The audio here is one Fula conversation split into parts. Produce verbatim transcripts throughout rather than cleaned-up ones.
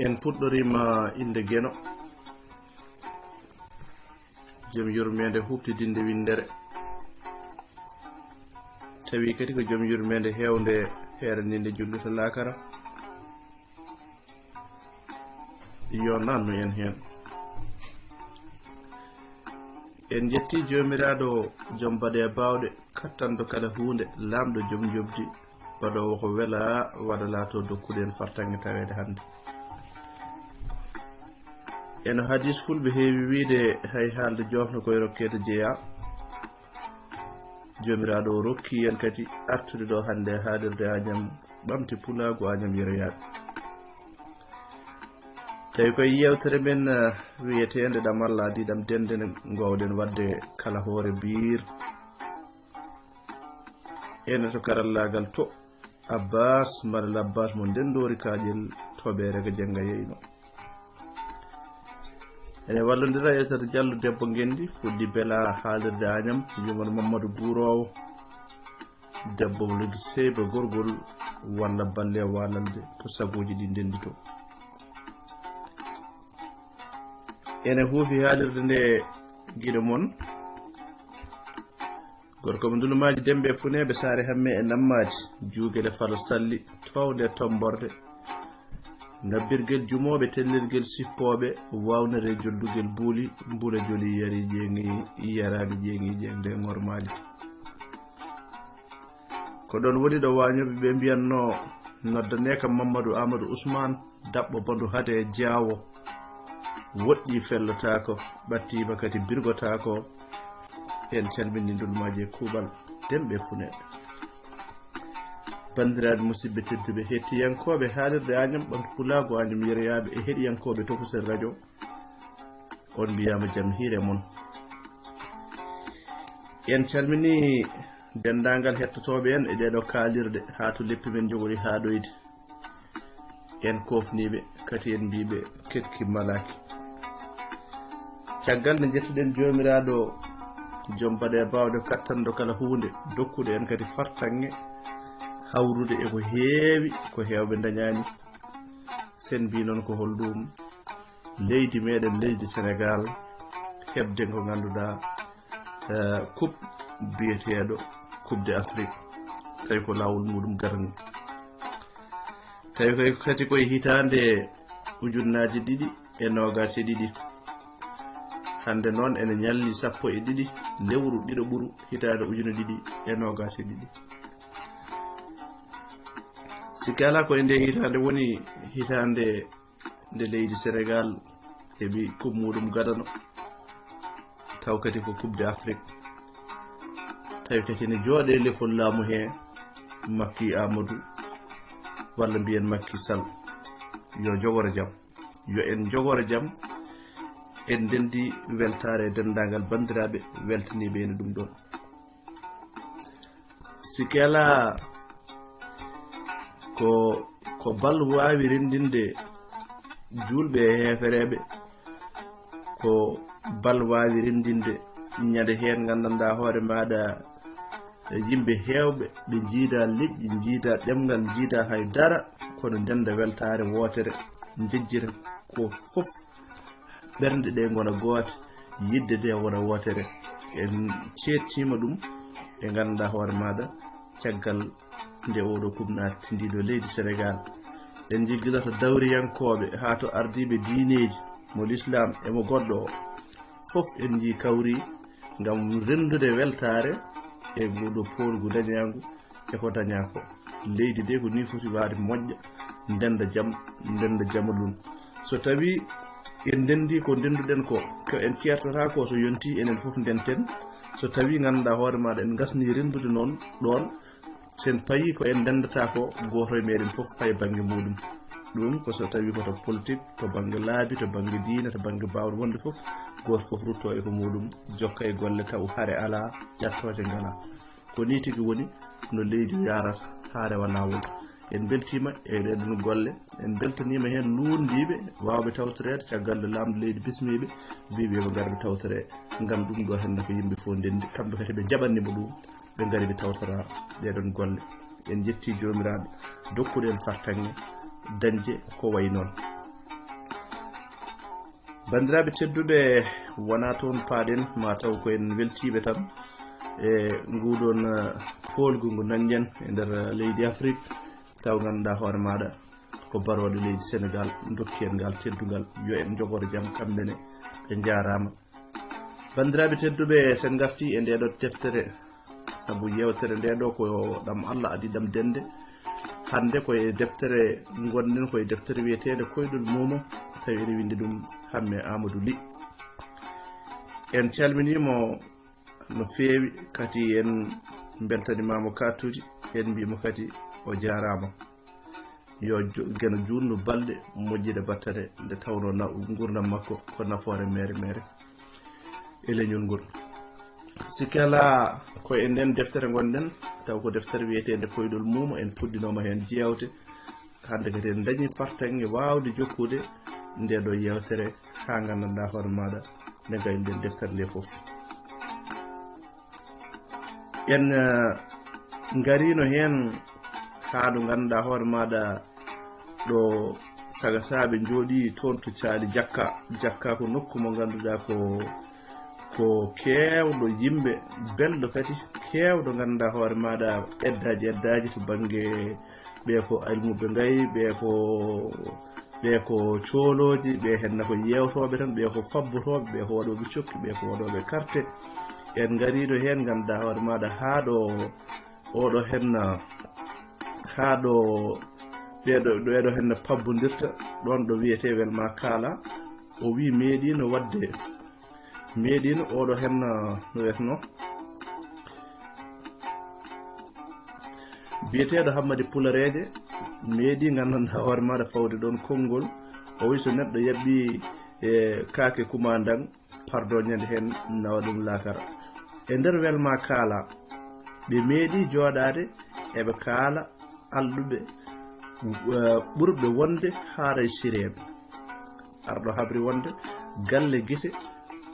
En puɗɗoriima innde Geno, jom yurmeende huuɓtidinde winndere. Tawi kadi ko jom yurmeende heewnde, heeraniinde jullita laakara. Yo naatnu en heen. En njetti Joomiraaɗo, jom baɗe baawɗe, kattanɗo kala huunde, laamɗo jom njoɓdi, baɗoowo ko welaa, waɗa laatoo dokkuɗo en fartaŋŋe taweede hannde. Eno hadiis fulɓe heewi wiyde, hay haalde joofno koye rokkeede jeyaa. Joomiraaɗo o rokki en kadi artude ɗo hannde e haalirde Añam, ɓamti pulaagu Añam yeroyaaɓe. Tawi koye yeewtere men, eh, wiyeteende Ɗam Allah adii ɗam dende, nde ngoowɗen waɗde kala hoore biir. Ene to karallaagal to Abbas, Malal Abbas mo Ndenndoori Kaaƴel, toɓeere ko jannga yeyno. Ene wallondira e Aysata Jallo, debbo ngenndi, fuɗɗi bela haalirde Añam, yumon Mammadu Guuroowo, debbo mo Luggi Seyba Gorgol, walla balle waalalde to sagooji ɗi ndenndi to. Ene huufi haalirde nde giɗo mon, gorko mo Ndulumaaji Dembe e Funeeɓe, Saare Hamme e Nammaadi, Juugele Falo Salli, toowde e tommborde, ngabbirgel jumooɓe, tellirgel sippooɓe, waawnere joldugel buuli, mbula joli yari ƴeeŋi, yaraani ƴeeŋi ƴeeŋde ŋormaali. Ko ɗoon woni ɗo waañooɓe ɓe mbiyatnoo, noddanee kam Mammadu Aamadu Usmaan, daɓɓo bandu hade e jaawo, woɗɗii fellotaako, ɓattiima kadi birgotaako. En calminii Ndulumaaji e kuuɓal, Dembe e Funeeɓe. Banndiraaɓe musidɓe tedduɓe, hettiyankooɓe haalirde Añam, ɓamti pulaagu Añam yeroyaaɓe e heɗiyankooɓe Tokosel Radio, on mbiyaama jam hiire mon. En calminii denndaangal hettotooɓe en e ɗeeɗo kaalirɗe, haa to leppi men njogori haaɗoyde. En koofniiɓe, kadi en mbiiɓe ketki malaaki. Caggal nde njettuɗen Joomiraaɗo, jom baɗe baawɗe, kattanɗo kala huunde, dokkuɗo en kadi fartaŋŋe hawrude e ko heewi, ko heewɓe ndañaani. Sen mbii noon ko holɗum leydi meɗen, leydi Senegaal, heɓde ko ngannduɗaa, eh, coupe biyeteeɗo Coupe d'Afrique, tawi ko laawol muɗum gadani. Tawi koy kadi koye hitaande ujunnaaji ɗiɗi e noogaas e ɗiɗi. Hannde noon ene ñalli sappo e ɗiɗi lewru ɗiɗo ɓuru hitaande ujunnaji ɗiɗi e noogaas e ɗiɗi. Sikki alaa ko e nde hitaande woni hitaande nde leydi Senegaal heɓi coupe muɗum gadano, taw kadi ko Coupe d'Afrique. Tawi kadi ne jooɗe lefol laamu he Makki Amadou, walla mbiyen Makki Sall. Yo jogoro jam. Yo en jogoro jam. En ndenndi weltaare e denndaangal banndiraaɓe weltaniiɓe ene ɗum ɗoon. Sikki alaa ko, ko bal waawi renndinde juulɓe e heefereeɓe, ko bal waawi renndinde ñande heen nganndanɗaa hoore maaɗa, e yimɓe heewɓe ɓe njiida leƴƴi, njiida ɗemngal, njiida hay dara, kono ndennda weltaare wootere, njejjita ko fof, ɓernɗe ɗe ngona goote, yidde nde wona wootere. En ceettiima ɗum, ɓe nganndanɗaa hoore maaɗa, caggal nde oɗo coupe naati ndiɗo leydi Senegaal. En njii gila to dawriyankooɓe haa to ardiiɓe diineeji, mo lislaam e mo goɗɗo o, fof en njii kawri ngam renndude weltaare e nguɗo poolgu dañaangu e ko dañaa ko. Leydi nde ko nii foti waade moƴƴa, ndennda jam, ndennda jamaluun. So tawii en ndenndii ko ndennduɗen ko, ko en ceertata ko, so yontii enen fof ndenten. So tawii ngannduɗaa hoore maaɗa en ngasnii renndude noon ɗoon, sen payii ko en ndenndata ko, gooto e meɗen fof fayi bannge muɗum. Ɗum ko so tawii ko to politique, to bannge laabi, to bannge diine, to bannge baawɗe wonde fof, gooto fof ruttoo e ko muɗum, jokka e golle taw hare alaa, ƴattooje ngalaa. Ko nii tigi woni no leydi yaarata haa rewa laawol. En mbeltiima e ɗeɗon golle, en mbeltaniima heen luulndiiɓe waawɓe tawtoreede caggal nde laamɗo leydi bismiiɓe, mbiiɓe yo ɓe ngar ɓe tawtoree ngam ɗum ɗo heen ko yimɓe fof ndenndi, kamɓe kadi ɓe njaɓanniima ɗum, ɓe ngari ɓe tawtora ɗeɗon golle. En njettii Joomiraaɗo dokkuɗo en fartaŋŋe dañde ko wayi noon. Banndiraaɓe tedduɓe, wonaa toon paaɗen, ma taw ko en weltiiɓe tan e nguuɗoon, eh, poolgu ngu nanɗen e nder, eh, leydi Afrik, taw ngannduɗaa hoore maaɗa ko barooɗe leydi Senegaal, ndokki en ngal teddungal. Yo en njogor jam kamɓe ne, ɓe njaaraama. Banndiraaɓe tedduɓe, so en ngartii e ndee ɗoo deftere, sabu yeewtere ndee ɗoo ko ɗam Allah adii ɗam dennde. Hannde ko e deftere ngonɗen, ko e deftere wiyeteende Koyɗol Muumo, tawi ene winndi ɗum Hammee Aamadu Lih. En calminii mo no feewi, kadi en mbeltaniima mo kaɗtuuji, en mbii mo kadi o jaaraama. Yo jo-, Geno juutnu balɗe, moƴƴina battane, nde tawnoo na-, nguurndam makko ko nafoore meere meere e leñol ngol. Sikke alaa ko e nden deftere ngonɗen, taw ko deftere wiyeteende Koyɗol Muumo, en puɗɗinooma heen jeewte. Hannde kadi en ndañii fartaŋŋe waawde jokkude ndee ɗoo yeewtere haa nganndanɗaa hoore maaɗa nde ngaynuɗen deftere ndee fof. En, eh, ngariino heen haa ɗo ngannduɗaa hoore maaɗa ɗo sagasaaɓe njooɗii toon to Caali Jakka. Jakka ko nokku mo ngannduɗaa ko, ko keewɗo yimɓe, belɗo kadi, keewɗo ngannduɗaa hoore maaɗa eddaaji, eddaaji to bannge ɓee ko almuɓe ngayi, ɓee ko, ɓee ko coolooji, ɓee henna ko yeewtooɓe tan, ɓee ko fabbotooɓe, ɓee ko waɗooɓe cokki, ɓee ko waɗooɓe karte. En ngariino heen, ngannduɗaa hoore maaɗa haa ɗo, oɗo henna, haa ɗo, ɓeeɗo, ɓeeɗo henna pabbondirta, ɗoon ɗo wiyetee Welma Kaala. O wii meeɗiino waɗde, meeɗiino oɗo henna, no wiyetnoo? Biyeteeɗo Hammadi Pulareeje meeɗii nganndanɗaa hoore maaɗa fawde ɗoon konngol. O wiyi so neɗɗo yaɓɓii e kaake kumandaŋ, pardon ñande heen nawa ɗum laakara. E nder Welma Kaala, ɓe meeɗii jooɗaade eɓe kaala alɗuɓe, eh, ɓurɓe wonde haaray sireeɓe. Arɗo habri wonde galle gese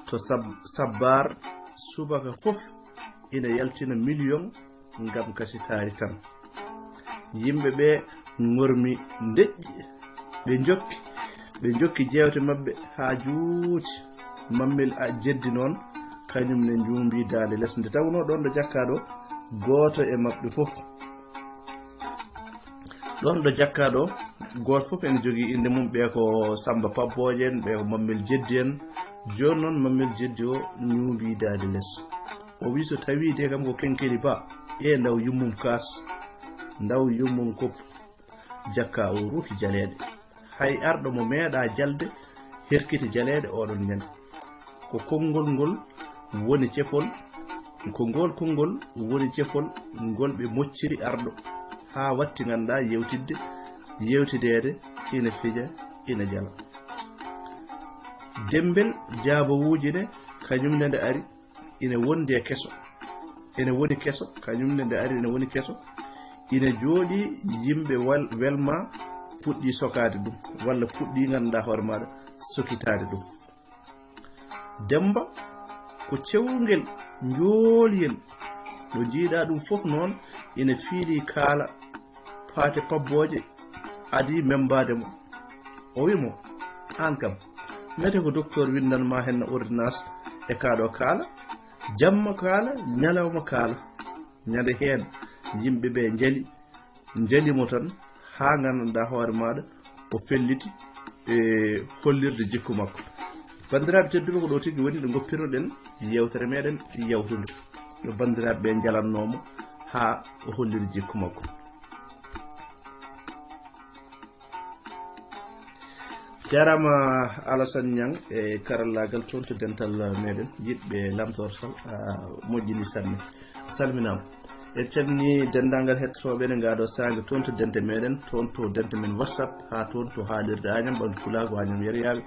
to Sab-, Sabbaar subaka fof ina yaltina miliyoŋ ngam kasitaari tan. Yimɓe ɓe ŋormi ndeƴƴi, ɓe njokki, ɓe njokki jeewte maɓɓe haa juuti. Mammel a jeddi noon, kañum ne njuumbi daande les. Nde tawnoo ɗoon ɗo jakkaa ɗo, gooto e maɓɓe fof, ɗoon ɗo jakkaa ɗo, gooto fof ene jogii innde mum, ɓee ko Sammba Pabbooje en, ɓee ko Mammel Jeddi en. Jooni noon Mammel Jeddi o ñuumbi daande les. O wii so tawii de kam ko Kenkeli Ba, e ndaw yummum kaas, ndaw yummum kopp. Jakkaa o ruuki jaleeɗe. Hay arɗo mo meeɗaa jalde herkiti jaleeɗe oɗon ñande. Ko konngol ngol woni cefol, ko ngol konngol woni cefol ngol ɓe mocciri arɗo, haa watti ngannduɗaa yewtidde, yewtideede ina fija, ina jala. Demmbel jaabawuuji ne, kañum ne nde ari, ina wondi e keso, ene woni keso, kañum ne nde ari ene woni keso, ina jooɗii yimɓe wel-, welma puɗɗii sokaade ɗum, walla puɗɗii ngannduɗaa hoore maaɗa sokitaade ɗum. Demmba ko cewngel, njoolyel, ɗo njiiɗaa ɗum fof noon ina fiilii kaala, paate pabbooje adii memmbaade mo. O wii mo, "Aan kam, mete ko doktoor winndan ma henna ordonnance e kaa ɗo kaala, jamma kaala, ñalawma kaala." Ñande heen, yimɓe ɓe njali, njali mo tan haa nganndanɗaa hoore maaɗa o felliti e hollirde jikku makko. Banndiraaɓe tedduɓe, ko ɗo tigi woni ɗo ngoppirnoɗen yeewtere meɗen yawtunde. Yo banndiraaɓe ɓe njalannoo mo haa o holliri jikku makko. Jaaraama Alassane Niang e karallaagal toon to dental meɗen, yiɗɓe Lamtoor Sal, a moƴƴini sanne. A salminaama. En calminii denndaangal hettotooɓe ene ngaa ɗoo saanga toon to dente meɗen, toon to dente men WhatsApp, haa toon to haalirde Añam, ɓanndu Pulaagu Añam Yeryaaɓe,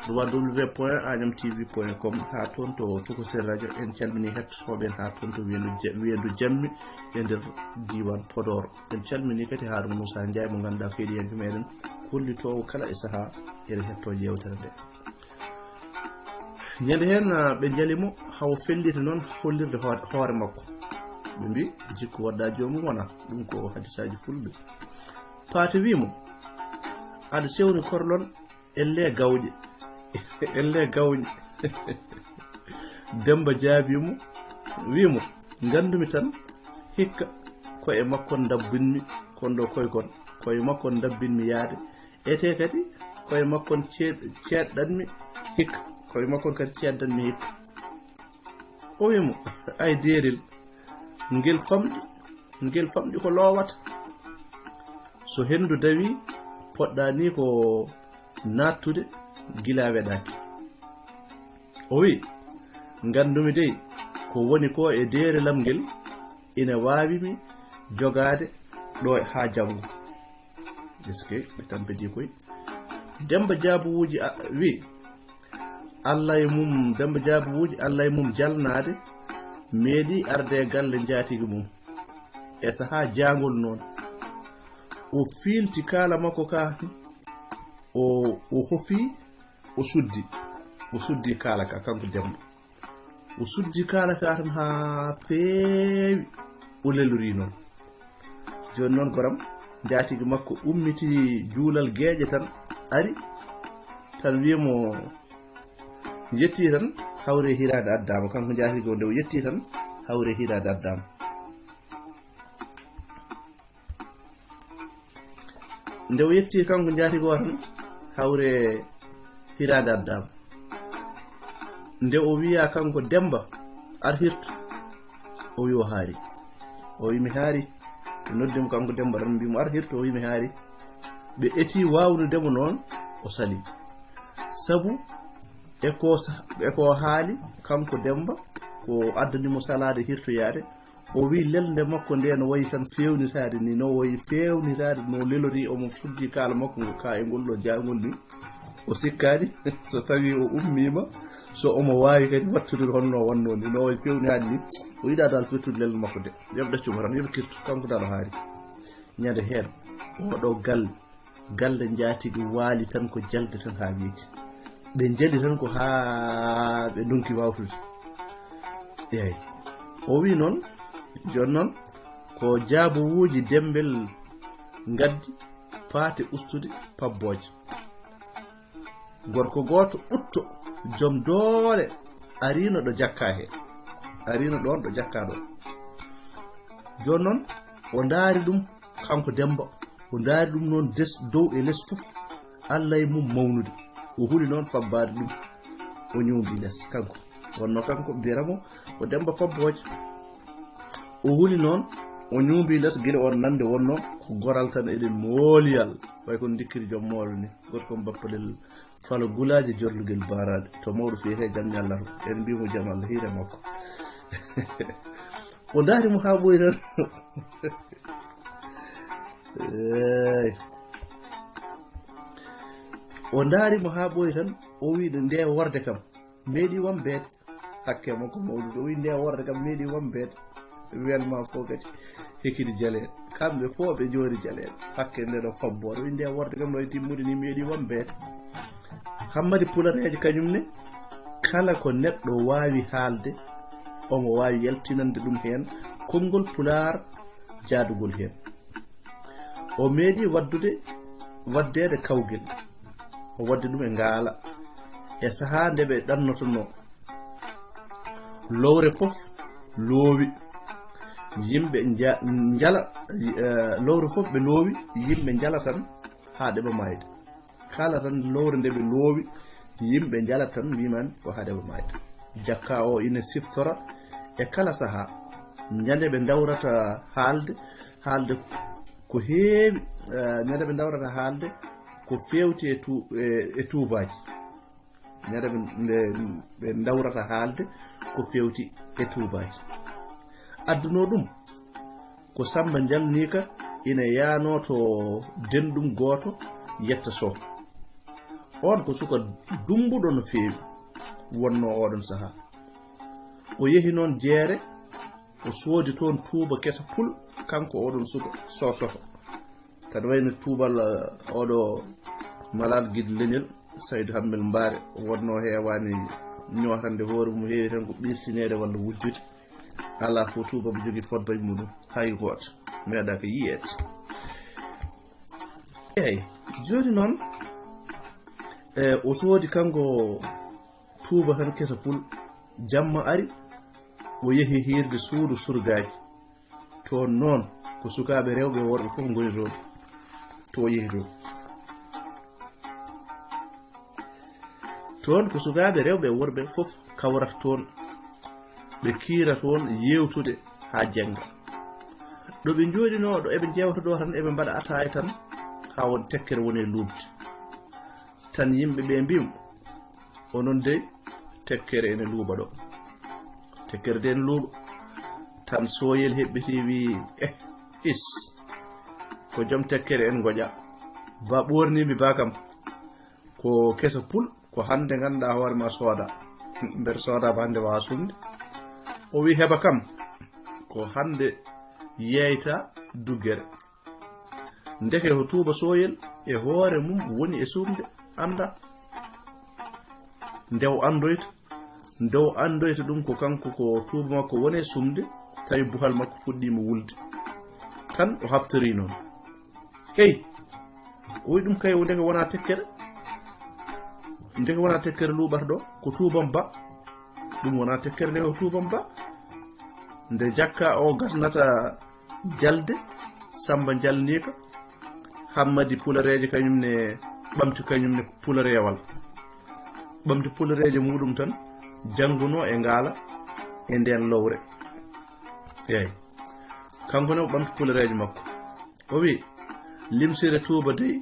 trois W point añam T V point com, haa toon to Tokosel Radio. En calminii hettotooɓe en haa toon to Weendu Ja-, Weendu Jammi e nder diiwaan Podor. En calminii kadi Haaruna Muusaa Njaay mo ngannduɗaa ko heɗiyanke meɗen, hollitoowo kala e sahaa ene hettoo yeewtere nde. Ñande heen, ah, ɓe njali mo, hawo felliti noon hollirde hoore, hoore makko. Ɓe mbii, "Jikku wadda joomum wona." Ɗum ko hadisaaji fulɓe. Paate wii mo, "Aɗa sewni korlon, elle gawƴe." Elle gawñi. Demba jaabi mo, wi mo, ngandumi tan, hikka ko e makkon ndabbinmi kon ɗo koykon, ko e makkon ndabbinmi yaade. Ete kadi, ko e makkon ceed-, ceedɗanmi hikka, ko e makkon kadi ceeddanmi hikka. O wi mo, ay deerel, ngel famɗi, ngel famɗi ko loowata. So henndu dawi, poɗɗa ni ko naattude gila weɗaaki. O wi, ngandumi dey, ko woni ko e deerelam ngel ina waawi mi jogaade ɗo haa janngo. Est-ce que ɓe tampidi koy? Demba jaabuwuuji a-, wi, Allah e mum, Demba jaabuwuuji Allah e mum jalnaade, meeɗi arde e galle njaatigi mum. E sahaa jaangol noon, o fiilti kaala makko ka, o, o hofi, o suddi, o suddi kaala ka, kanko Demba. O suddi kaala ka tan haa feewi, o lelori noon. Jooni noon, goram, njaatigi makko ummiti juulal geeƴe tan, ari, tan wiya mo, yetti tan, hawre hiraade addaama. Kanko njaatigi o, nde o yetti tan, hawre hiraade addaama. Nde o yetti kanko njaatigi o tan, hawre hiraade addaama. Nde o wiya kanko Demba, ar hirtu. O wi o haari. O wi mi haari. Ɓe noddi mo kanko Demba tan, mbi mo ar hirtu, o wi mi haari. Ɓe eti waawnude mo noon, o sali. Sabu e ko sa-, e ko haali kanko Demba, ko addani mo salaade hirtoyaade. O wi lelde makko nde no wayi tan feewnitaade ni, no wayi feewnitaade, no lelori, omo suddi kaala makko ngo ka e ngol ɗo jaangol ni. O sikkaani so tawi o ummiima, so omo waawi kadi wattude honno wonno ni, no wayi feewnitaade ni. O yiɗa dal firtude lelde makko nde. Yoɓ ɗaccumo tan, yoɓ kirtu, kanko dal o haari. Ñande heen, oɗo gal-, galle njaatigi waali tan ko jalde tan haa weeti. Ɓe njali tan ko haa ɓe ndonki waawtude. Eey. O wi noon, jooni noon, ko jaabowuuji Dembel ngaddi paate ustude pabbooje. Gorko gooto ɓutto, joom doole, ariino ɗo jakka he. Ariino ɗoon ɗo jakka ɗo. Jooni noon, o ndaari ɗum, kanko Demmba, o ndaari ɗum noon des, dow e les fof, Allah e mum mawnude. O huli noon fabbaade ɗum, o ñawndi les, kanko. Wonno kanko, mbiyata mo ko Demmba Pabboojo. O huli noon, o ñuumbi les, gila oon nande wonno ko goral tan eɗen mooliyal. Way kono ndikkiri joom moolo ni. Gorko on bappalel Falo Gulaaji Jorlugel Baaraaɗe. To mawɗo fiyetee jam ñallata. En mbii mo jam Allah hiire makko. O ndaari mo haa ɓooyi tan. Eey. O ndaari mo haa ɓooyi tan, o wii nde worde kam, meeɗi wambeede. Hakke makko mawɗo o wii nde worde kam meeɗi wambeede. Welma fof kadi hekkiti jaleeɗe. Kamɓe fof ɓe joori jaleeɗe. Hakke nde ɗo fabboore. O wii nde worde kam ɗo e timmude ni meeɗi wambeede. Hammadi Pulareejo kañum ne, kala ko neɗɗo waawi haalde, omo waawi yaltinande ɗum heen konngol Pulaar jaadugol heen. O meeɗi waɗdude, waɗdeede kawgel. O waɗdi ɗum e ngaala. E sahaa nde ɓe ɗannotonoo, lowre fof loowi. Yimɓe nja-, njala, eh, lowre fof ɓe loowi, yimɓe njala tan haa ɗeɓa maayde. Kala tan lowre nde ɓe loowi, yimɓe njala tan, mbiman ko haa ɗeɓa maayde. Jakka o ina siftora e kala sahaa. Ñande ɓe ndawrata haalde, haalde ko heewi, eh, ñande ɓe ndawrata haalde ko feewti e tu-, e, e tuubaaji. Ñande ɓe, nde ɓe ndawrata haalde ko feewti e tuubaaji. Adduno ɗum ko Samba Njalniika ina yaanoo to denɗum gooto yetta Sow. Oon ko suka dummbuɗo no feewi wonnoo ooɗon sahaa. O yehi noon jeere, o soodi toon tuuba kesa pul, kanko ooɗon suka Sosoto. Kadi wayno tuubal, eh, oɗo malal giɗo leñol, Saydu Hammel Mbaare, wonnoo heewaani ñootande hoore mum, heewi tan ko ɓirtineede walla wujjude. Alaa fof tuuba mo jogii fodba e muɗum, hay gooto meeɗaaka yiyeede. Eey, jooni noon, E, o soodi kanko Tuuba tan keso pul. Jamma ari, o yehi hiirde suudu surgaaji. Toon noon, ko sukaaɓe rewɓe e worɓe fof ngoni toon, to o yehi toon. Toon ko sukaaɓe rewɓe e worɓe fof kawrata toon. Ɓe kiira toon yeewtude haa jennga. Ɗo ɓe njooɗinoo, ɗo eɓe njeewta ɗo tan, eɓe mbaɗa ataaya tan, haa won tekkere woni e luuɓde. Tan yimɓe ɓe mbi'm, "Onon dey, tekkere ene luuɓa ɗo." Tekkere de ene luuɓa. Tan Sooyel heɓɓiti, wii, "Eh, is, ko joom tekkere en ngoƴa. Ba ɓoornimi ba kam, ko keso pul, ko hannde ngannduɗaa hoore ma sooda. Mbeɗa sooda ba hannde waawa sumde." O wii, "Heɓa kam, ko hannde yeeyta duggere." Ndeke ko Tuuba Sooyel e hoore mum woni e suumde, annda. Nde o anndoyta, nde o anndoyta ɗum ko kanko ko Tuuba makko woni e suumde, tawi buhal makko fuɗɗiima wulde. Tan o haftori noon. Hey! O wi ɗum kay, o ndeke wonaa tekkere. Ndeke wonaa tekkere luuɓata ɗo, ko Tuuba Mba. Ɗum wonaa tekkere, ndeke ko Tuuba Mba. Nde jakka o gasnata jalde, Samba jalniika, Hammadi Pulareejo kañum ne ɓamti kañum ne Pulareewal. Ɓamti Pulareejo muɗum tan, janngunoo e ngaala e ndeen lowre. Eey, kanko ne o ɓamti Pulareejo makko. O wi, "Limsire Tuuba dey,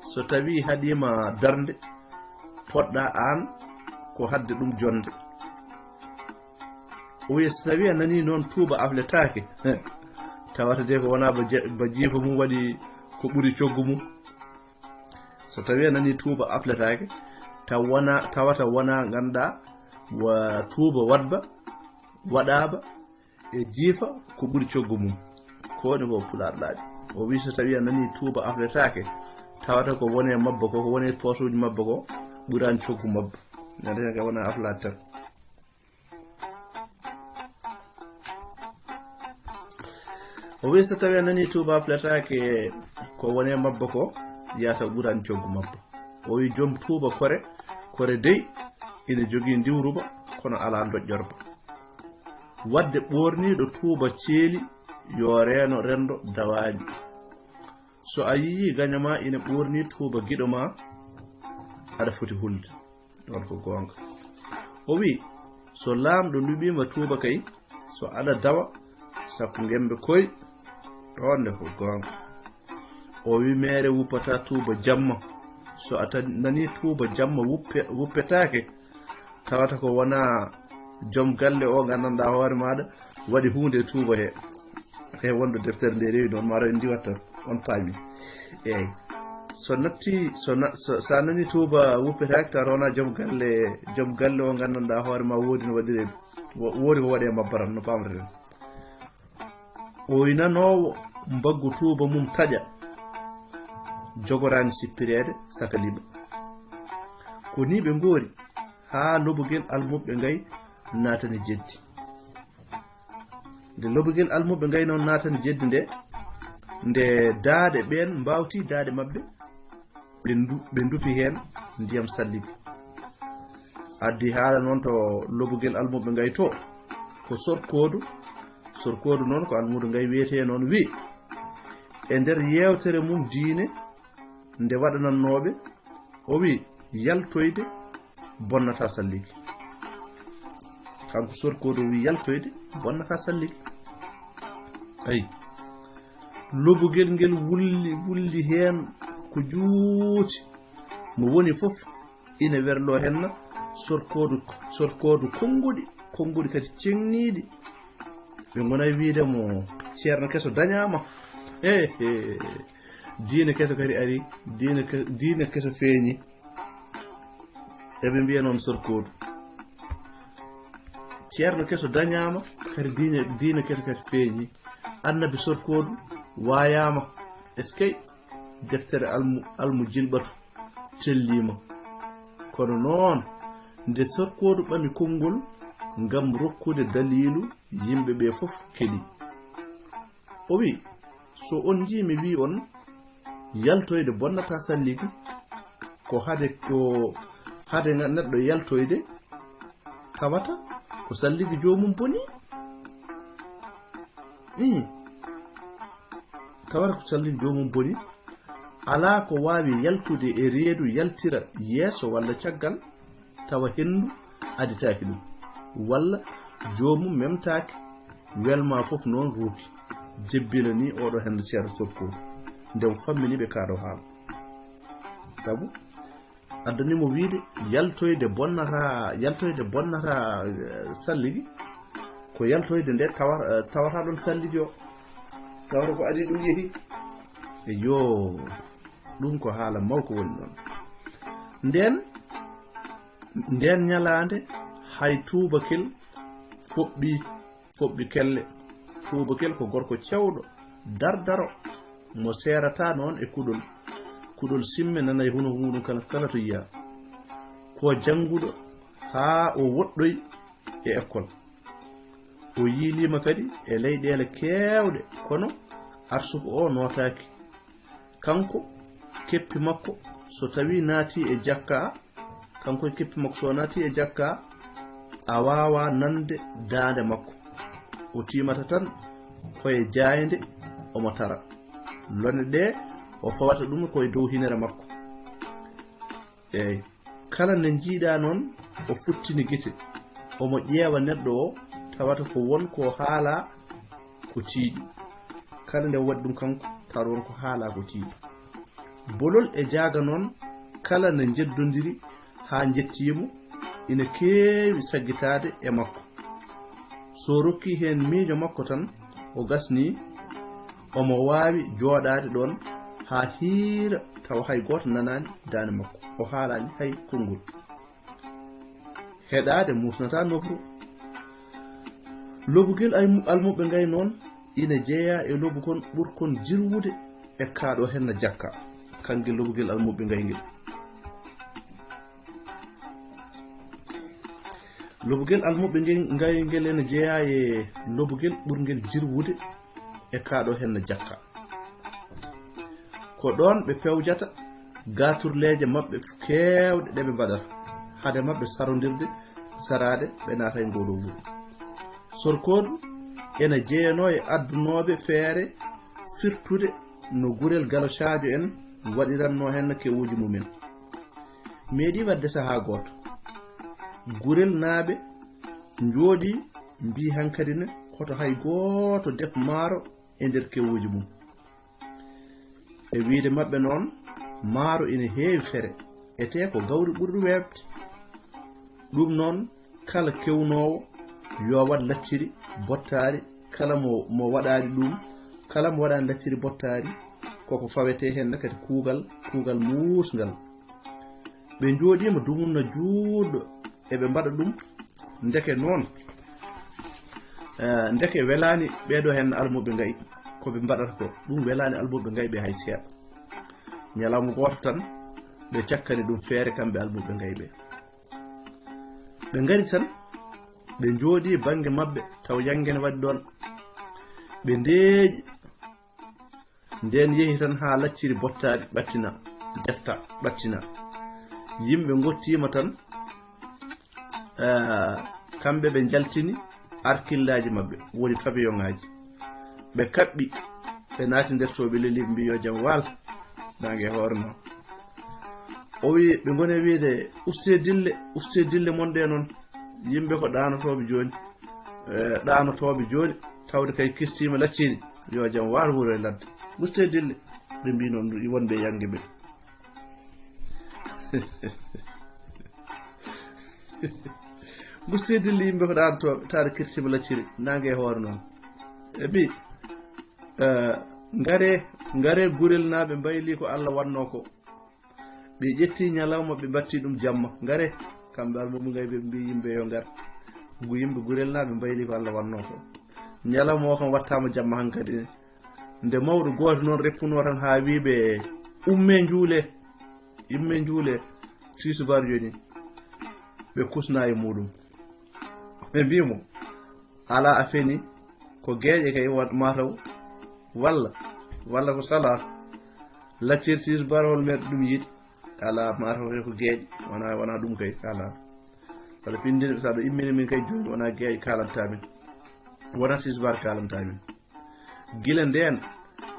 so tawii haɗiima darnde, poɗɗa aan ko haɗde ɗum jonnde." O wiya, "So tawii a nanii noon Tuuba afletaake, tawata de ko wonaa ba je-, ba jiifa mum waɗi ko ɓuri coggu mum." So tawii a nanii Tuuba afletaake, taw wonaa, tawata wonaa ngannduɗaa wa Tuuba waɗba, waɗaaba e jiifa ko ɓuri coggu mum. Ko woni ko Pulaar laaɓi. O wii, so tawii a nanii Tuuba afletaake, tawata ko woni e mabba ko, ko woni e poosuuji mabba ko, ɓuraani coggu mabba. Nde ka wonaa aflaade tan. O wii, so tawii a nanii Tuuba afletaake, ko woni e mabba ko, yata ɓuraani coggu mabba. O wii, joom Tuuba kore, kore dey, ina jogii ndiwruba, kono alaa ndoƴƴorba. Waɗde ɓoorniiɗo Tuuba ceeli, yo reeno renndo dawaañi. So a yiyii gaño ma ina ɓoornii Tuuba giɗo ma, aɗa foti hulde. Ɗoon ko goonga. O wii, so laamɗo luɓiima Tuuba kay, so aɗa dawa, sakko ngembe koy. Ɗoon ne ko goonga. O wii, meere wuppata Tuuba jamma. So a tan-, nanii Tuuba jamma wuppe-, wuppetaake, tawata ko wonaa joom galle o nganndanɗaa hoore maaɗa waɗi huunde e Tuuba he. He wonde deftere nde rewi noon, maaro en ndiwat tan, on paami. Eey. So natti, so na-, so, so a nanii Tuuba wuppetaake, tawata wonaa joom galle, joom galle o nganndanɗaa hoore ma woodi no waɗiri, wo-, woodi ko waɗi e mabba tan, no paamreten. O wi nanoowo mbaggu Tuuba mum taƴa, jogoraani sippireede saka liɓa. Ko nii ɓe ngoori haa lobugel almuɓɓe ngay naatani jeddi. Nde lobugel almuɓɓe ngay noon naatani jeddi nde, nde daaɗe ɓeen mbaawti daaɗe maɓɓe, ɓe ndu-, ɓe ndufi heen ndiyam salligi. Addi haala noon to lobugel almuɓɓe ngay to, ko Sorkoodu. Sorkoodu noon ko almuudo ngay wiyetee noon, wi e nder yeewtere mum diine nde waɗanannooɓe, o wi yaltoyde bonnata salligi. Kanko Sorkoodu o wi yaltoyde bonnata salligi. Ayi, lobugel ngel wulli, wulli heen ko juuti. Mo woni fof ina werloo heen na Sorkoodu, Sorkoodu konnguɗi, konnguɗi kadi ceŋniiɗi. Ɓe ngona e wiyde mo Ceerno Keso dañaama. He, he. Diine keso kadi ari, diine ke-, diine keso feeñi. Eɓe mbiya noon Sorkoodu. Ceerno Keso dañaama, kadi diine, diine keso kadi feeñi. Annabi Sorkoodu waayaama. Eskey, deftere almu, almu jilɓatu telliima. Kono noon, nde Sorkoodu ɓami konngol ngam rokkude daliilu, yimɓe ɓe fof keɗi. O wi, so on njii mi wi on, yaltoyde bonnata salligi, ko hade, ko hade nga-, neɗɗo yaltoyde, tawata ko salligi joomum boni. Ii. Tawata ko salligi joomum boni. Alaa ko waawi yaltude e reedu, yaltira yeeso walla caggal, tawa henndu aditaaki ɗum, walla joomum memtaaki, welma fof noon ruuki, jebbina ni oɗo henndu ceerno Sokko, nde o fammini ɓe kaɗo haala. Sabu addani mo wiide yaltoyde bonnata, yaltoyde bonnata, eh, salligi, ko yaltoyde nde tawa-, eh, tawata ɗon salligi o, tawata ko adi ɗum yehi. Eyyo, ɗum ko haala mawko woni ɗon. Nden, nden ñalaande hay tuubakel foɓɓi, foɓɓi kelle. Tuubakel ko gorko cewɗo, dardaro, mo seerata noon e kuɗol. Kuɗol simme nanay huno muɗum kala, kala to yiya. Ko jannguɗo haa o woɗɗoy e ekkol. O yiiliima kadi e leyɗeele keewɗe, kono arsuko o nootaaki. Kanko, keppi makko, so tawi naati e jakka, kanko e keppi makko, so naati e jakka, a waawa nande daande makko. O tiimata tan koye jaaynde, omo tara. Lone ɗe, o fawata ɗum koye dow hinere makko. Eey, kala nde njiiɗa noon, o futtini gite, omo ƴeewa neɗɗo o, tawata ko won ko haala ko tiiɗi. Kala nde waɗi ɗum kanko, tawa won ko haala ko tiiɗi. Bolol e jaaga noon, kala nde njeddondiri haa njettiimo, ina keewi saggitaade e makko. So rokki heen miijo makko tan, o gasni, omo waawi jooɗaade ɗoon haa hiira, tawa hay gooto nanaani daande makko, o haalaani hay konngol. Heɗaade muusnata nofru. Lobugel ay-, almuɓɓe ngay noon ina jeyaa e lobukon ɓurkon jirwude e kaaɗo henna jakka, kanngel lobugel almuɓɓe ngay ngel. Lobugel almuɓɓe ngel, ngay ngel ene jeyaa e lobugel ɓurngel jirwude e kaaɗo henna jakka. Ko ɗoon ɓe pewjata gaaturleeje maɓɓe keewɗe ɗe ɓe mbaɗata, hade maɓɓe sarondirde, saraade, ɓe naata e ngoo ɗoo wuro. Sorkoodu ena jeyanoo e addunooɓe feere firtude no gurel Galo Sadio en waɗirannoo heen kewuuji mumen. Meeɗii waɗde sahaa gooto, gurelnaaɓe njooɗii, mbii hankadi ne, hoto hay gooto def maaro e nder kewuuji mum. E wiyde maɓɓe noon, maaro ina heewi fere, etee ko gawri ɓurɗo weeɓde. Ɗum noon, kala kewnoowo yo waɗ lacciri bottaari, kala mo, mo waɗaani ɗum, kala mo waɗaani lacciri bottaari, koko fawetee heen kadi kuugal, kuugal muusngal. Ɓe njooɗiima dumunna juutɗo, eɓe mbaɗa ɗum. Ndeke noon, eh, ndeke welaani ɓeeɗo heen almuɓɓe ngayi, ko ɓe mbaɗata ko, ɗum welaani almuɓɓe ngayi ɓe hay seeɗa. Ñalawma gooto tan, ɓe cakkani ɗum feere, kamɓe almuɓɓe ngayi ɓe. Ɓe ngari tan, ɓe njooɗii bannge maɓɓe, taw yannge ne waɗi ɗoon. Ɓe ndeeƴi, ndeen yehi tan haa lacciri bottaari ɓattina, defta ɓattina. Yimɓe ngottiima tan, eh, kamɓe ɓe njaltini arkillaaji maɓɓe, woni fabiyoŋaaji. Ɓe kaɓɓi, ɓe naati nder to ɓe leli, ɓe mbii, "Yo jam waal, naange hoore noon." O wii, ɓe ngoni e wiide, "Ustee dille, ustee dille mon ɗee noon." Yimɓe ko ɗaanotooɓe jooni, eh, ɗaanotooɓe jooni, tawde kay kirtiima lacciri, "Yo jam waal wuro e ladde." Ustee dille, ɓe mbii noon, wonɓe e yannge ɓe. Ustee dille, yimɓe ko ɗaanotooɓe, tawde kirtiima lacciri, naange e hoore noon. Ɓe mbii, eh, "Ngaree, ngaree gurelnaaɓe, mbaylii ko Alla wannoo ko." Ɓe ƴetti ñalawma, ɓe mbatti ɗum jamma. "Ngaree." Kamɓe almuɓɓe ngayi ɓe mbii yimɓe yo ngar. Gu-, yimɓe gurelnaaɓe mbaylii ko Alla wannoo ko. Ñalawma o kam wattaama jamma hankadi ne. Nde mawɗo gooto noon reppunoo tan haa wii ɓe, "Ummee njuulee, ummee njuulee." Siisubaar jooni ɓe kusnaa e muuɗum. Ɓe mbii mo, "Alaa, a feni, ko geeƴe kay wa-, mataw, walla, walla ko salaa." Lacciri siisubaar hol meeɗa ɗum yiɗ. Alaa, mataw kay ko geeƴe, wonaa, wonaa ɗum kay, alaa. Saɗa findini, saɗa immini min kay jooni, wonaa geeƴe kaalanta min, wonaa sisbar kaalanta min. Gila ndeen,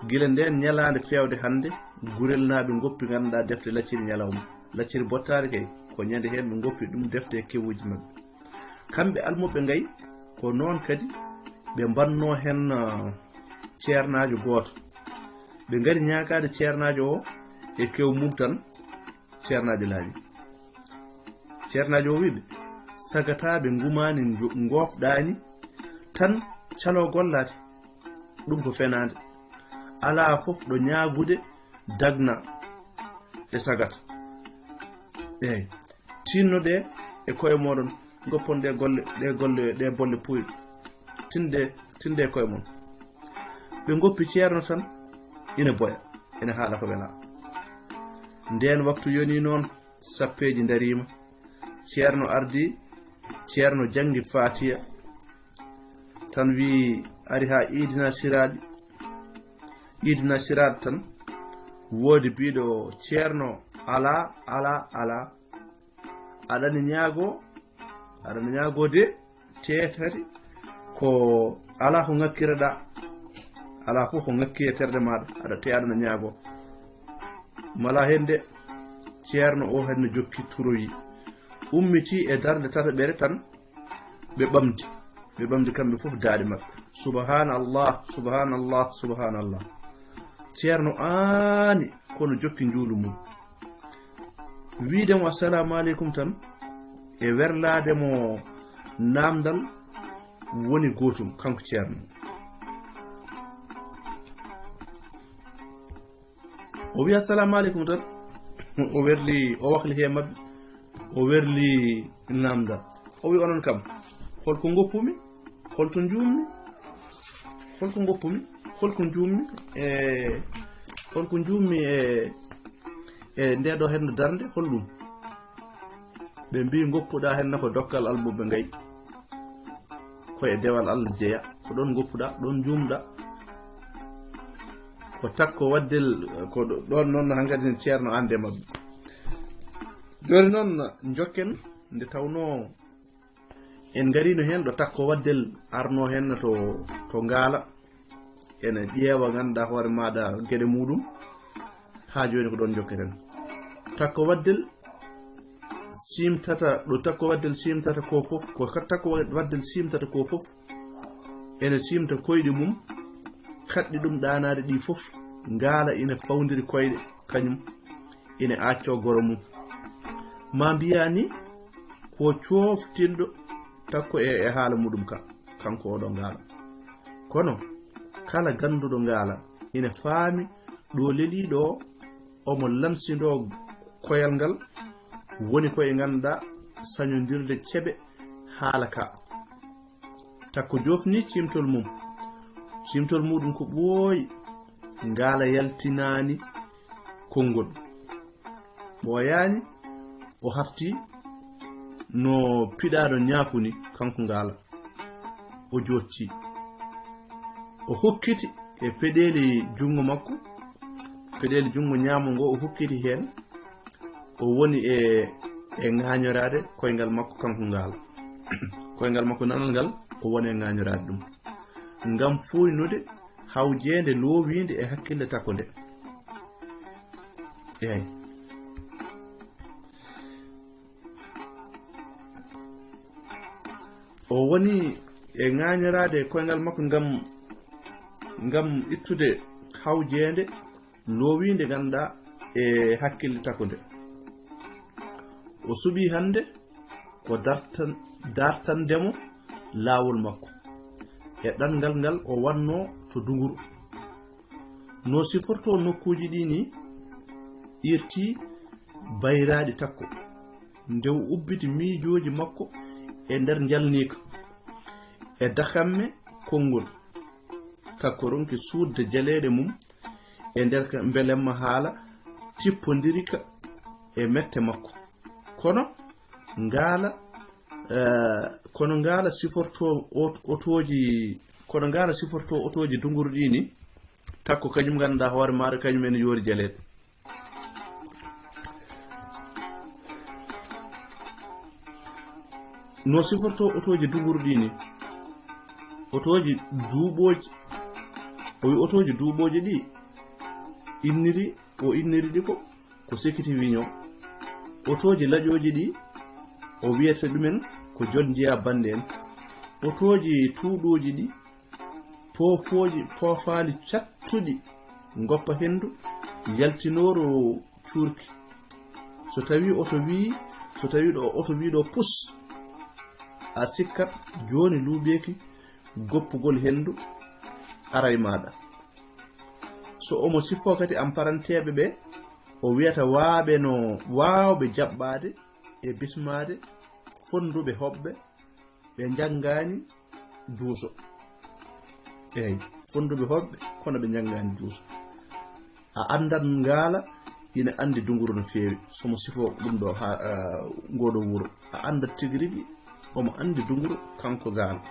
gila ndeen ñalaande feewde hannde, gurelnaaɓe ngoppi, ngannduɗaa, defte lacciri ñalawma, lacciri bottaari kay, ko ñande heen ɓe ngoppi ɗum defte e kewuuji maɓɓe. Kamɓe almuɓɓe ngay, ko noon kadi ɓe mbannoo heen, ah, ceernaajo gooto. Ɓe ngari ñaagaade ceernaajo o e kew mum tan, ceernaajo laaɓi. Ceernaajo o wiɓe, sagataaɓe ngumaani njo-, ngoofɗaani tan caloo gollaade. Ɗum ko fenaande. Alaa fof ɗo ñaagude dagna e sagat. Eey. Tinnoɗee e koye mooɗon, ngoppon ɗe golle, ɗe golle, ɗe bolle puuyɗe. Tinde, tinde e koye mon. Ɓe ngoppi ceerno tan, ina boya, ina haala ko welaa. Ndeen waktu yoni noon, sappeeji ndariima. Ceerno ardi, ceerno janngi Faatiya. Tan wii, ari haa iidina siraaɗi. Iidina siraaɗi tan, woodi biiɗo, ceerno, alaa, alaa, alaa. Aɗa ne ñaagoo, aɗa ne ñaagoo de, teetati ko alaa ko ŋakkireɗaa, alaa fof ko ŋakki e terɗe maaɗa, aɗa te aɗa ne ñaagoo. Mala heen de, ceerno o heen no jokki turoyi, ummiti e darnde tataɓere tan, ɓe ɓamdi, ɓe ɓamdi kamɓe fof daaɗe maɓɓe. Subhanallah, subhanallah, subhanallah. Ceerno aani, kono jokki njuulu mum. Wiide mo assalamu aleykum tan, e werlaade mo naamndal woni gootum, kanko ceerno. O wi, "Assalamu aleykum," tan, o werli, o wakli he maɓɓe, o werli naamndal. O wi, "Onon kam, holko ngoppumi? Holto njuummi? Holko ngoppumi? Holko njuummi? E holko njuummi e, e nde ɗo henno darnde? Holɗum?" Ɓe mbi, "Ngoppuɗaa henno ko dokkal almuɓɓe ngay. Ko e dewal Allah jeya. Ko ɗon ngoppuɗaa, ɗon njuumɗaa." Ko takko waddel, ko ɗo-, ɗon noon hankadi ceerno ande maɓɓe. Jooni noon njokken nde tawnoo en ngariino heen ɗo takko waddel arnoo heen to, to Ngaala. Ene ƴeewa, ngannduɗaa hoore maaɗa geɗe muuɗum. Haa jooni ko ɗoon njokketen. Takko waddel siimtata, ɗo takko waddel siimtata ko fof, ko ka-, takko wa-, waddel siimtata ko fof, ene siimta koyɗi mum, kaɗɗi ɗum ɗaanaade ɗi fof, Ngaala ina fawndiri koyɗe, kañum ina accoo goro mum. Ma mbiyaa ni ko cooftinɗo takko e, e haala muɗum ka, kanko oɗo Ngaala. Kono kala gannduɗo Ngaala ina faami ɗo lelii ɗo, omo lamsindoo koyal ngal, woni ko e ngannduɗaa sañondirde ceɓe haala ka. Takko joofni ciimtol mum. Ciimtol muɗum ko ɓooyi, Ngaala yaltinaani konngol. Ɓooyaani, o hafti no piɗaaɗo ñaaku ni, kanko Ngaala. O jooccii. O hokkiti e peɗeeli junngo makko, peɗeeli junngo ñaamo ngo o hokkiti heen. O woni e, e ŋaañoraade koyngal makko kanko Ngaala. Koyngal makko nanal ngal, o woni e ŋaañoraade ɗum. Ngam fuuynude hawjeende loowiinde e hakkille takko nde. Eey. O woni e ŋaañoraade koyngal makko ngam, ngam ittude hawjeende loowiinde ngannduɗaa e hakkille takko nde. O suɓii hannde ko dartan-, dartande mo laawol makko e ɗanngal ngal o wannoo to Dunguru. No sifortoo nokkuuji ɗi ni, irtii bayraaɗi takko. Nde o ubbiti miijooji makko e nder njalniika e dakamme konngol, takko ronki suutde jaleeɗe mum e nder ka mbelemma haala tippondirika e mette makko. Kono Ngaala, eh, kono Ngaala sifortoo ot-, otooji, kono Ngaala sifortoo otooji Dunguru ɗi ni, takko kañum ngannduɗaa hoore maaɗa, kañum ene yoori jaleeɗe. No siforto otooji dunguru ɗi ni? Otooji duuɓooji, o wi otooji duuɓooji ɗi inniri, o inniri ɗi ko, ko sekiti wiño. Otooji laƴooji ɗi, o wiyata ɗumen ko jol njiya bannde en. Otooji tuuɗooji ɗi, poofooji, poofaali cattuɗi, ngoppa henndu, yaltinooro cuurki. So tawi oto wii, so tawi ɗo oto wii ɗo pus, a sikkat jooni luuɓeeki goppugol henndu aray maaɗa. So omo sifoo kadi amparanteeɓe ɓe, o wiyata waaɓe no waawɓe jaɓɓaade e bismaade, fonnduɓe hoɓɓe, ɓe njanngaani duuso. Eey, fonnduɓe hoɓɓe, kono ɓe njanngaani duuso. A anndat ngaala ina anndi dunguru no feewi, so mo sifoo ɗum ɗo haa, ah, ngoo ɗo wuro. A anndat tigi rigi, omo anndi dunguru kanko ngaala.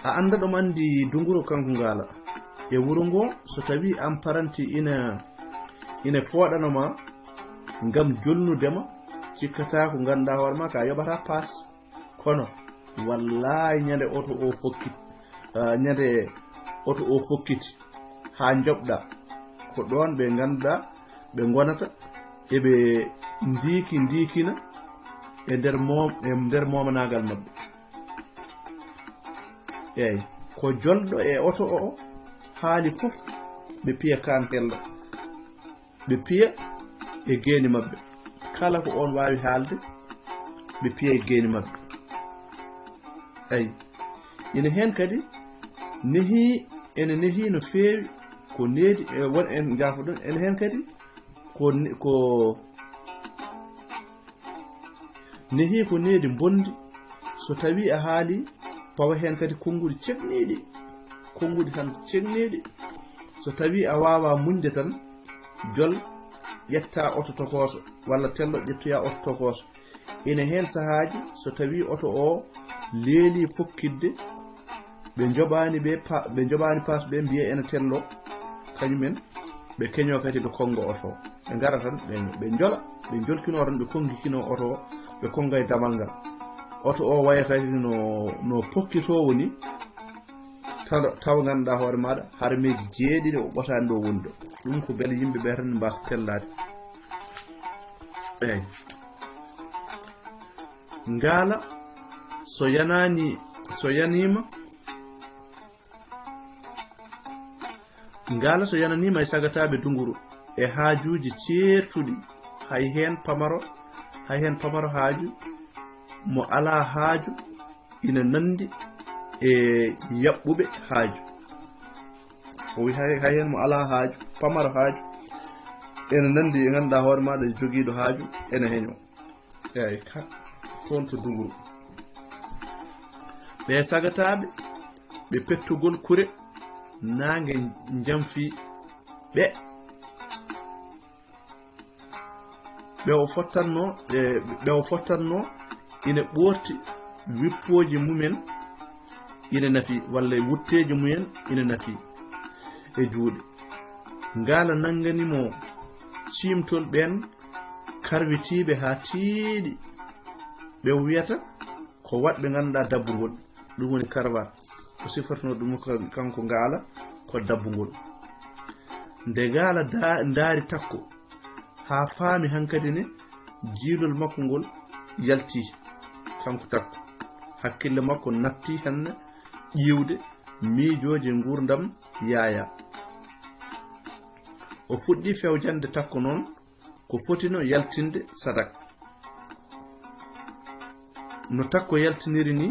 A annda ɗum anndi dunguru kanko ngaala. E wuro ngo, so tawi amparanti ina, ina fooɗano ma ngam jolnude ma, cikkataa ko ngannduɗaa hoore ma ka yoɓata paas. Kono, wallahi, ñande oto o fokkit, ah, ñande oto o fokkiti haa njoɓɗa, ko ɗoon ɓe ngannduɗaa ɓe ngonata, eɓe ndiiki, ndiikina e nder moom-, e nder moomanaangal maɓɓe. Eey, ko jolɗo e oto o haali fof, ɓe piya kaan hello, ɓe piya e geeni maɓɓe. Kala ko oon waawi haalde, ɓe piya e geeni maɓɓe. Eey, ina heen kadi nehii, ene nehii no feewi ko needi, e won en njaafoɗon, ene heen kadi ko ne-, ko nehii ko needi mbondi. So tawi a haali, pawa heen kadi konnguɗi ceɓniiɗi, konnguɗi tan ceɓniiɗi. So tawi a waawa muñde tan, jol ƴetta oto tokooso, walla tello ƴettoya oto tokooso. Ina heen sahaaji, so tawi oto o leeli fokkitde, ɓe njoɓaani ɓe pa-, ɓe njoɓaani paas ɓe mbiya ene tello, kañumen ɓe keño kadi ɓe konngo oto o. Ɓe ngara tan, ɓe, ɓe njola, ɓe njolkino tan, ɓe konngikino oto o, ɓe konnga e damal ngal. Oto o waya kadi no, no pokkitoowo ni, taw, taw ngannduɗaa hoore maaɗa, harmeeji jeeɗiɗi o ɓotaani ɗo woni ɗo. Ɗum ko beele yimɓe ɓe tan mbaasa tellaade. Eey. Ngaala, so yanaani, so yaniima, ngaala so yananiima e sagataaɓe dunguru e haajuuji ceertuɗi, hay heen pamaro, hay heen pamaro haaju, mo alaa haaju, ina nanndi e yaɓɓuɓe haaju. O wi hay, hay heen mo alaa haaju, pamaro haaju, ene nanndi e ngannduɗaa hoore maaɗa e jogiiɗo haaju, ene heño. Eey, ka, toon to dunguru. Ɓe sagataaɓe, ɓe pettugol kure, naange njamfi ɓe. Ɓe o fottanno, ɓe, ɓe o fottanno ina ɓoorti wippooji mumen ina nafi, walla wutteeji mumen ina nafi e juuɗe. Ngaala nanngani mo ciimtol ɓeen karwitiiɓe haa tiiɗi. Ɓe wiyata ko waɗɓe ngannduɗaa dabbugol, ɗum woni karwaat. Ko sifortino ɗum ko kanko ngaala ko dabbugol. Nde ngaala da-, ndaari takko, haa faami hankadi ne jiilol makko ngol yalti, kanko takko. Hakkille makko natti heen ƴiiwde miijooji nguurndam Yaaya. O fuɗɗi fewjande takko noon ko fotino yaltinde sadak. No takko yaltiniri ni,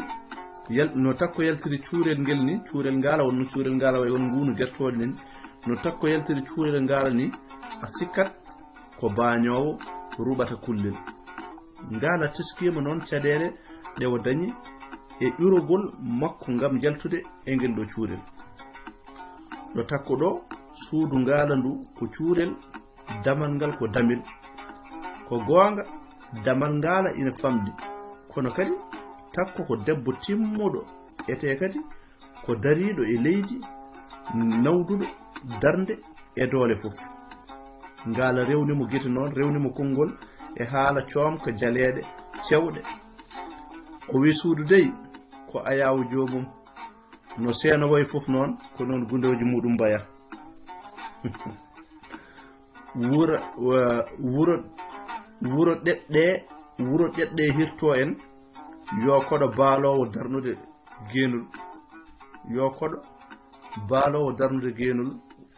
yal-, no takko yaltiri cuurel ngel ni, cuurel ngaala wonno cuurel ngaala way won nguunu gertooɗe nen. No takko yaltiri cuurel ngaala ni, a sikkat ko baañoowo ruɓata kullel. Ngaala teskiima noon caɗeele ɗe o dañi e ƴurogol makko ngam yaltude e ngel ɗo cuurel. Ɗo takko ɗo, suudu ngaala ndu ko cuurel, damal ngal ko damel. Ko goonga, damal ngaala ina famɗi, kono kadi takko ko debbo timmuɗo, etee kadi ko dariiɗo e leydi, nawduɗo darnde e doole fof. Ngaala rewni mo gite noon, rewni mo konngol e haala coomka jaleeɗe cewɗe. O wi suudu dey ko ayaawo joomum. No seeno wayi fof noon, ko noon gundooji muɗum mbaya. Wuro, wa-, wuro, wuro ɗeɗɗe, wuro ɗeɗɗe hirto en, yo koɗo baaloowo darnude geenol. Yo koɗo baaloowo darnude geenol,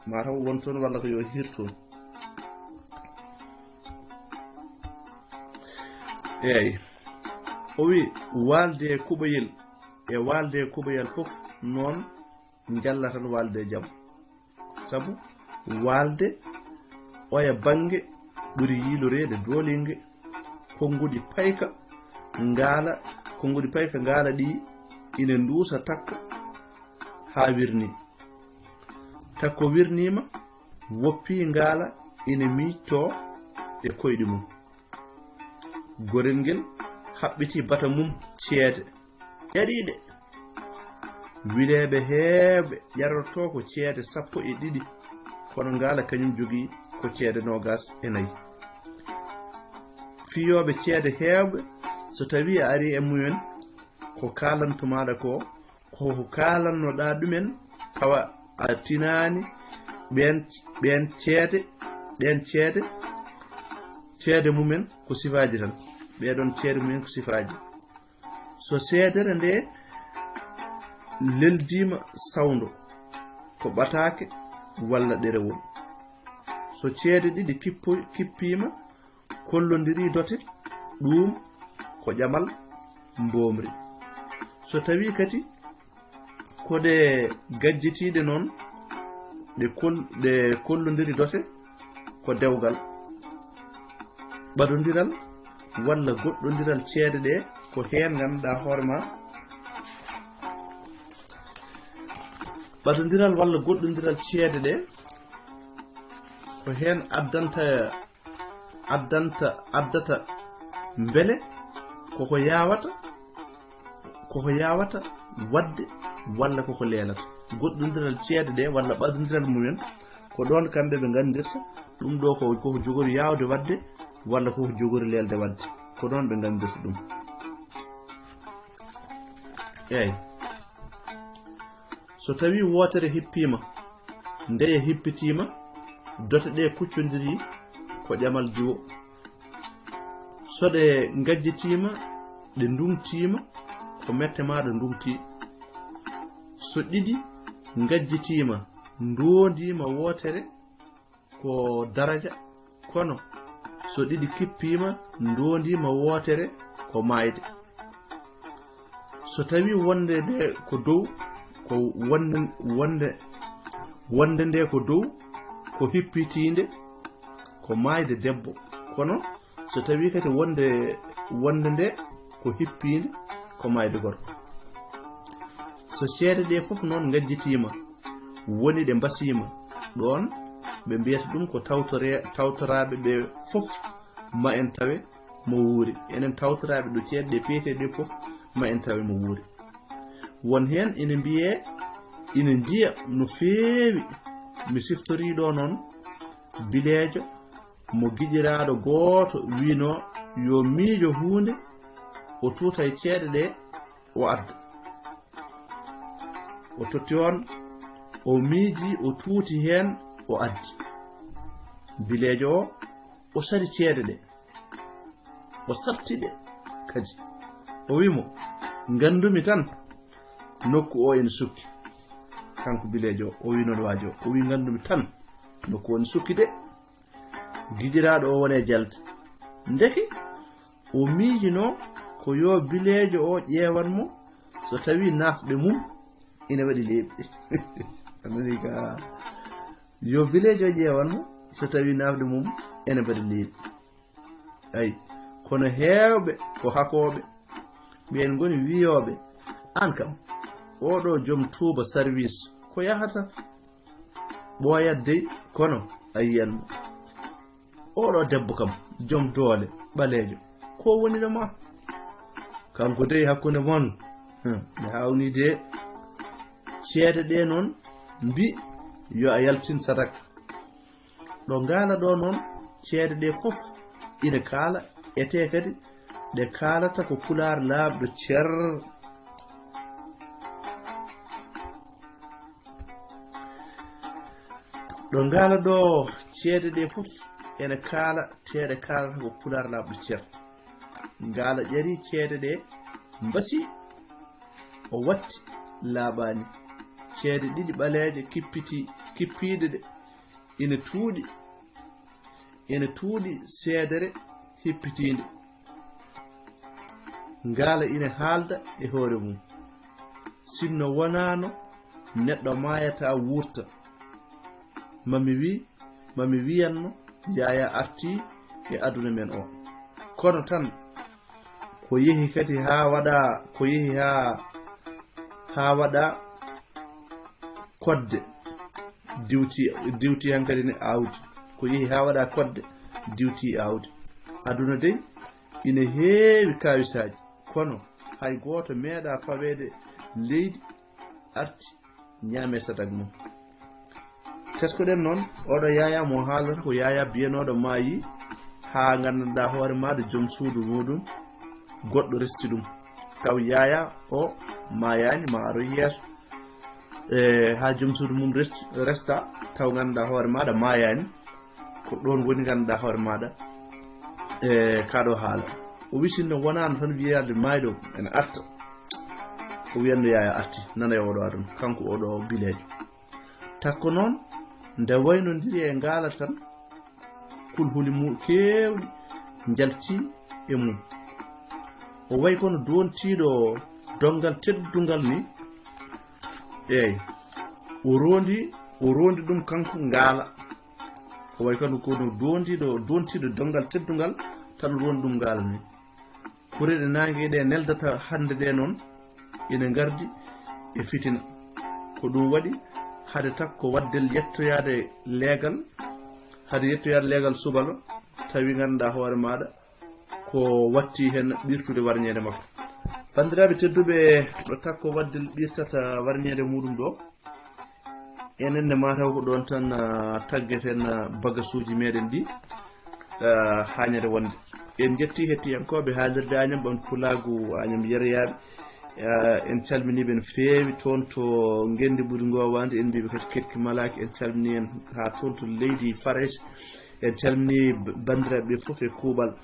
mataw won toon walla ko yo hir toon. Eey. O wi, waalde e kuɓoyel, e waalde e kuɓoyel fof noon njalla tan waalde e jam. Sabu waalde oya bannge ɓuri yiiloreede dooliinge. Konnguɗi payka ngaala, konnguɗi payka ngaala ɗi ina nduusa takko haa wirnii. Takko wirniima, woppii ngaala ina miijtoo e koyɗi mum. Gorel ngel haɓɓitii bata mum ceede ƴariiɗe. Wileeɓe heewɓe ƴarortoo ko ceede sappo e ɗiɗi, kono ngaala kañum jogii ko ceede noogaas e nayi. Fiyooɓe ceede heewɓe, so tawii a arii e mumen, ko kaalanto maaɗa ko, ko ko kaalannoɗaa ɗumen, tawa a tinaani ɓeen, ɓeen ceede, ɗeen ceede, ceede mumen ko sifaaji tan. Ɓee ɗoon ceede mumen ko sifaaji. So seedere nde leldiima sawndo, ko ɓataake walla ɗerewol. So ceede ɗiɗi kippo-, kippiima, kollondirii dote, ɗuum ko ƴamal mboomri. So tawii kadi ko ɗe gajjitiiɗe noon, ɗe kol-, ɗe kollondiri dote, ko dewgal. Ɓadondiral walla goɗɗondiral ceede ɗe ko heen ngannduɗaa hoore ma. Ɓadondiral walla goɗɗondiral ceede ɗe ko heen addanta, addanta, addata mbele koko yaawata, koko yaawata waɗde walla koko leelata. Goɗɗondiral ceede ɗe walla ɓadondiral mumen, ko ɗoon kamɓe ɓe nganndirta ɗum ɗo ko, koko jogori yaawde waɗde walla koko jogori leelde waɗde. Ko ɗoon ɓe nganndirta ɗum. Eey. So tawii wootere hippiima, ndeya hippitiima, dote ɗe kuccondirii ko ƴamal jiwo. So ɗe ngajjitiima, ɗe nduŋtiima, ko mette maa ɗo nduŋtii. So ɗiɗi ngajjitiima, ndoondiima wootere, ko daraja, kono so ɗiɗi kippiima, ndoondiima wootere, ko maayde. So tawii wonde nde ko dow, ko wonde, wonde, wonde nde ko dow, ko hippitiinde, ko maayde debbo. Kono so tawii kadi wonde, wonde nde ko hippiinde, ko maayde gorko. So ceede ɗe fof noon ngajjitiima, woni ɗe mbasiima, ɗoon ɓe mbiyata ɗum ko tawtore-, tawtoraaɓe ɓe fof ma en tawe mo wuuri. Enen tawtoraaɓe ɗo ceede ɗe peeteɗe fof ma en tawe mo wuuri. Won heen ina mbiyee, ina njiya no feewi. Mi siftorii ɗo noon bileejo mo giƴiraaɗo gooto wiino yo miijo huunde, o tuuta e ceede ɗe, o adda. O totti oon, o miiji, o tuuti heen, o addi. Bileejo o, o sari ceede ɗe, o satti ɗe kadi. O wi mo, "Nganndumi tan nokku o ene sukki." Kanko bileejo o, o wi noon waajo o, o wi, "Nganndumi tan nokku o ene sukki de." Giƴiraaɗo o woni e jalde. Ndeke o miijino ko yo bileejo o ƴeewan mo so tawii nafɗe mum ina waɗi leeɓi. A nanii ka? Yo bileejo o ƴeewan mo so tawii nafɗe mum ene mbaɗi leeɓi. Ay, kono heewɓe ko hakooɓe. Ɓeen ngoni wiyooɓe, "Aan kam, oɗo joom tuuba sarwiis, ko yahata?" Ɓooyat dey, kono a yiyan mo. Oɗo debbo kam, joom doole, ɓaleejo, ko woni ɗo ma? Kanko dey hakkunde mon, hmm, nde haawnii de. Ceede ɗe noon mbi yo a yaltin sadaka. Ɗo ngaala ɗo noon, ceede ɗe fof ina kaala, etee kadi ɗe kaalata ko pulaar laaɓɗo cer. Ɗo ngaala ɗo, ceede ɗe fof ene kaala, tee ɗe kaalata ko pulaar laaɓɗo cer. Ngaala ƴari ceede ɗe, mbasi, o watti, laaɓaani. Ceede ɗiɗi ɓaleeje kippiti, kippiiɗe ɗe, ina tuuɗi, ina tuuɗi seedere hippitiinde. Ngaala ina haalda e hoore mum. Sinno wonaano neɗɗo maayata wuurta, mami wi, mami wiyanno Yaya artii e aduna men o. Kono tan, ko yehi kadi haa waɗa, ko yehi haa, haa waɗa kodde, diwti, diwti hankadi ne aawdi. Ko yehi haa waɗa kodde, diwti aawdi. Aduna dey ina heewi kaawisaaji, kono hay gooto meeɗa faweede leydi arti ñaame sadak mum. Teskoɗen noon, oɗo Yaya mo haalata ko Yaya biyanooɗo maayi, haa nganndanɗaa hoore maaɗa joom suudu muɗum goɗɗo resti ɗum. Taw Yaya o maayaani, ma aro yeeso. E, haa joom suudu mum resti, resta, taw nganndanɗaa hoore maaɗa maayaani, ko ɗoon woni nganndanɗaa hoore maaɗa, e, kaa ɗo haala. O wi sinno wonaano tan wiyaade maayɗo ene arta, o wiyanno Yaya arti, nana e oɗo aduna, kanko oɗo bileejo. Takko noon, nde waynondiri e ngaala tan, kulhuli mu keewɗi njalti e mum. O wayi kono doontiiɗo donngal teddungal ni. Eey, o roondi, o roondi ɗum kanko ngaala. O wayi kono kono doontiiɗo, doontiiɗo donngal teddungal tan roondi ɗum ngaala ni. Kureɗe naange ɗe neldata hannde ɗe noon ina ngardi e fitina. Ko ɗum waɗi hade takko waddel yettoyaade leegal, hade yettoyaade leegal subalo, tawi nganndanɗaa hoore maaɗa ko watti heen ɓirtude warñeende makko. Banndiraaɓe tedduɓe, ɗo takko waddel ɓirtata warñeende muɗum ɗo, enen ne mataw ko ɗoon tan, ah, taggeten, ah, bagasuuji meɗen ɗi, ah, haa ñande wonde. En njetti hettiyankooɓe haalirde Añam, ɓam pulaagu Añam yeroyaaɓe. Ah, en calminii ɓe no feewi toon to Ngenndi ɓuri Ngowaande, en mbiiɓe kadi keɗki malaaki. En calminii en haa toon to leydi Farayse. En calminii b-, banndiraaɓe ɓe fof e kuuɓal.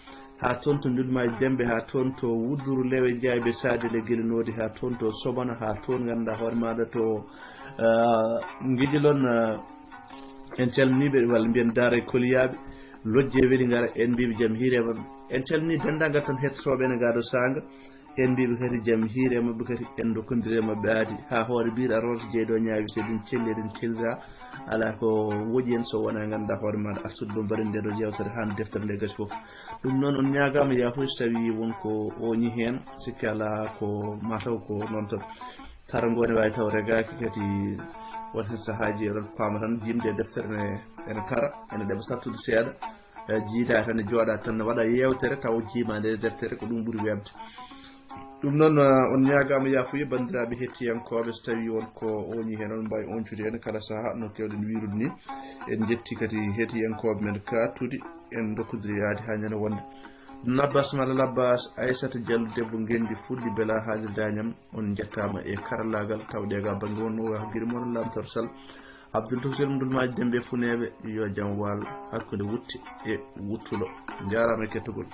Haa toon to Ndulmaaji Demɓe, haa toon to Wudduru Lewe Njaayɓe Saade le Gelinoodi, haa toon to Sobana, haa toon ngannduɗaa hoore maaɗa to, ah, Ngijilon, ah, en calminii ɓe, walla mbiyen Daara e Koliyaaɓe, Lojje Welingara, en mbiiɓe jam hiire maɓɓe. En calminii denndaangal tan hettotooɓe ene ngaa ɗo saanga, en mbiiɓe kadi jam hiire maɓɓe kadi, en ndokkondiri e maɓɓe aadi. Haa hoore biir arooto jeyɗo ñaawi, so eɗen celli, eɗen cellira, alaa ko woƴi en so wonaa ngannduɗaa hoore maaɗa artude ɗo mbaɗen nde ɗo yeewtere haa nde deftere nde gasi fof. Ɗum noon, on ñaagaama yaafuya so tawii won ko ooñi heen, sikke alaa ko mataw ko noon tan. Tara ngo ne waawi taw regaaki, kadi won heen sahaaji eɗon paama tan, jiimde e deftere ne ene tara, ene ɗeɓa sattude seeɗa. Eh, jiidaa tan, e jooɗaa tan, ne waɗa yeewtere taw jiimaande e deftere, ko ɗum ɓuri weeɓde. Ɗum noon, eh, on ñaagaama yaafuya, banndiraaɓe hettiyankooɓe, so tawii won ko ooñi heen, on mbaawi oñcude en kala sahaa, no keewɗen wiyrude ni. En njetti kadi hettiyankooɓe men kaattude, en ndokkondiri yaade haa ñande wonde. Ɗum Abbas Malal Abbas, Aysata Jallo, debbo Ngenndi Fulɓe, Bela Haalirde Añam, on njettaama e karallaagal, tawde ga bannge wonno o Giri Moon Lamtor Sall. Abdoul Tousel Mdul Maaji Dembe Funeeɓe, yo jam waal hakkunde wutte e wuttulo. Njaaraama e kettugol.